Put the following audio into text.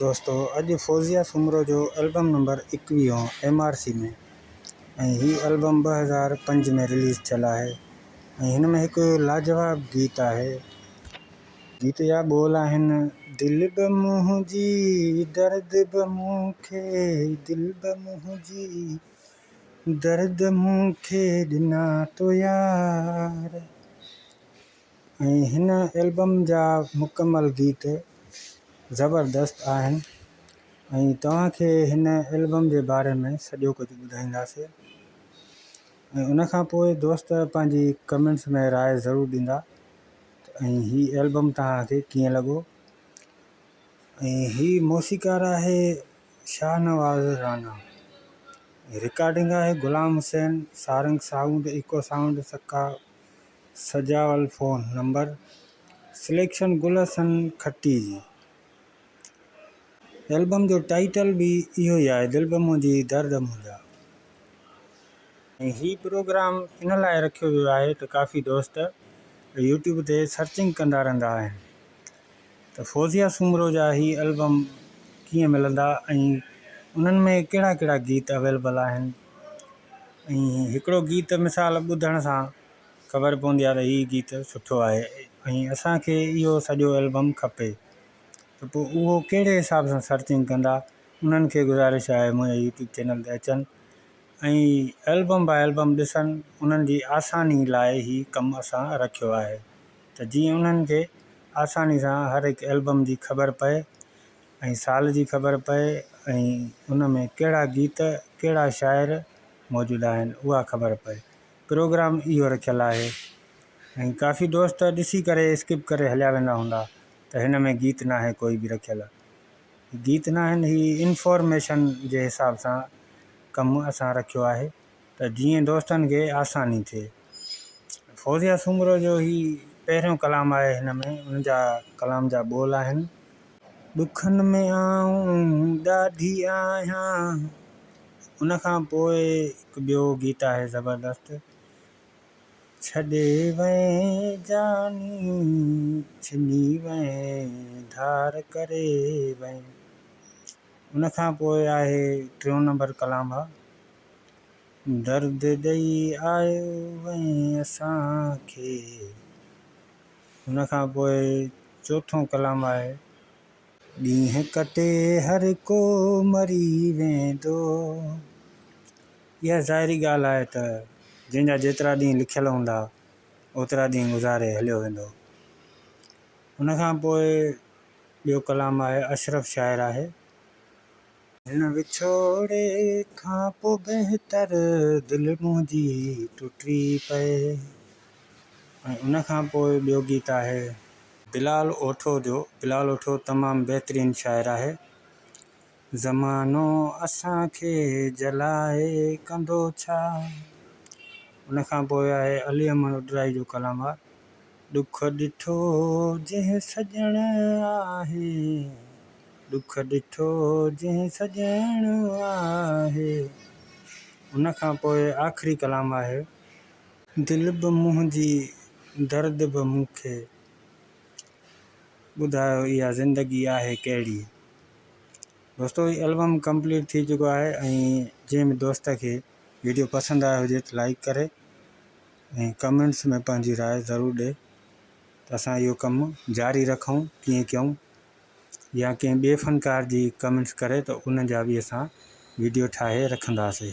دوستو اڄ فوزيه سومرو جو البم نمبر ايڪويهون ايم آر سي ۾ ۽ هي البم 2005 ۾ رليز ٿيل آهي ۽ هن ۾ هڪ لاجواب گيت آهي. گيت جا ٻول آهن. دل به منهنجي درد به مون کي دل به منهنجي درد مون کي ڏنا تو يار. ۽ هن البم جا مڪمل گيت زبردست آهن ۽ توهان کي هن البم جي باري ۾ سڄو ڪجهه ٻڌائينداسي ۽ ان کان پوء دوست پنهنجي ڪمينٽس ۾ راء ضرور ڏيندا ۽ هي البم توهان کي ڪيئن لڳو ۽ هي موسيقار آهي شاهنواز رانا رڪارڊنگ آهي Ghulam Hussain Sarang sound echo sound سڪا Sajawal phone number selection Gul Hassan Khatti جي البم جو ٽائيٽل به اهو ئي آهي دل به منهنجي درد منهنجا. ۽ هي پروگرام ان لاء رکيو ويو آهي ته ڪافي دوست يوٽيوب تي سرچنگ ڪندا رهندا آهن ته فوزيه سومرو جا هي البم ڪيئن ملندا ۽ انهن ۾ ڪهڙا ڪهڙا گيت اويلبل آهن ۽ هڪڙو گيت مثال ٻڌڻ سان خبر پوندي آهي ته هي گيت سٺو آهي ۽ اسان کي اهو سڄو البم کپي ته پوء اهو ڪهڙي حساب سان سرچنگ ڪندا انهن کي گذارش آهي منهنجي يوٽيوب چينل تي اچن ۽ البم باء البم ڏسن انهن جي آساني لاء هي ڪم اسان رکيو آهي ته جيئن انهن کي آساني سان هر هڪ البم جي خبر پئي ۽ سال جي خبر پئي ۽ ان ۾ ڪهڙا گيت ڪهڙا شاعر موجود آهن اها خبر پئي. پروگرام اهو رکيل آهي ۽ ڪافي دوست ڏسي ڪري اسڪپ ڪري هليا ويندا هوندا ته هن ۾ گيت ناهي ڪوئي به رکيل. گيت ناهن هي انفارميشن جي حساب سان ڪم اسان رکيو آهي ته جيئن دوستن کي آساني ٿئي. فوزيه سومرو جو هي پهريون ڪلام آهي هن ۾ ان جا ڪلام جا ٻول آهن. ڏکن ۾ آئون ڏاڍي آهيان. ان کان پوء هڪ ٻيو گيت آهي زبردست. ڇڏي وئين جاني ڇني وئين ڌار ڪري وئين. ان کان پوء آهي ٽيون نمبر ڪلام آ. درد ڏئي آيو وئين اسان کي. ان کان پوء چوٿون ڪلام آهي. ڏينهن ڪٽي هر ڪو مري ويندو. اها ظاهري ڳالهه آهي ته جنهن جا جيترا ڏينهن لکيل هوندا اوترا ڏينهن گذاري هليو ويندو. ان کان پوء ٻيو ڪلام آهي اشرف شاعر آهي. هن وڇوڙي کان پو بهتر دل منهنجي ٽٽي پئي ۽ ان کان پوء ٻيو گيت آهي. بلال اوٺو جو، بلال اوٺو تمام بهترين شاعر آهي. زمانو اسان کي جلائي ڪندو ڇا؟ ان کان پوء آهي علي احمد اڏرائي جو ڪلام آ. ڏک ڏٺو جنهن سڄڻ آهي. ڏک ڏٺو جنهن سڄڻ آهي. ان کان پوء آخري ڪلام آهي. دل به منهنجي درد به مون کي. ٻڌايو اها زندگي آهي ڪهڙي. دوستو هي البم ڪمپليٽ ٿي چڪو آهي ۽ جنهن به دوست کي ويڊيو پسند آيو هجي ته لائيڪ ڪري ۽ ڪمينٽس ۾ پنهنجي راء ضرور ڏي ته اسان اهو ڪم جاري رکون ڪيئن ڪيون. يا ڪنهن ٻئي فنڪار جي ڪمينٽس ڪري ته ان جا به اسان ويڊيو ٺاهي رکنداسي.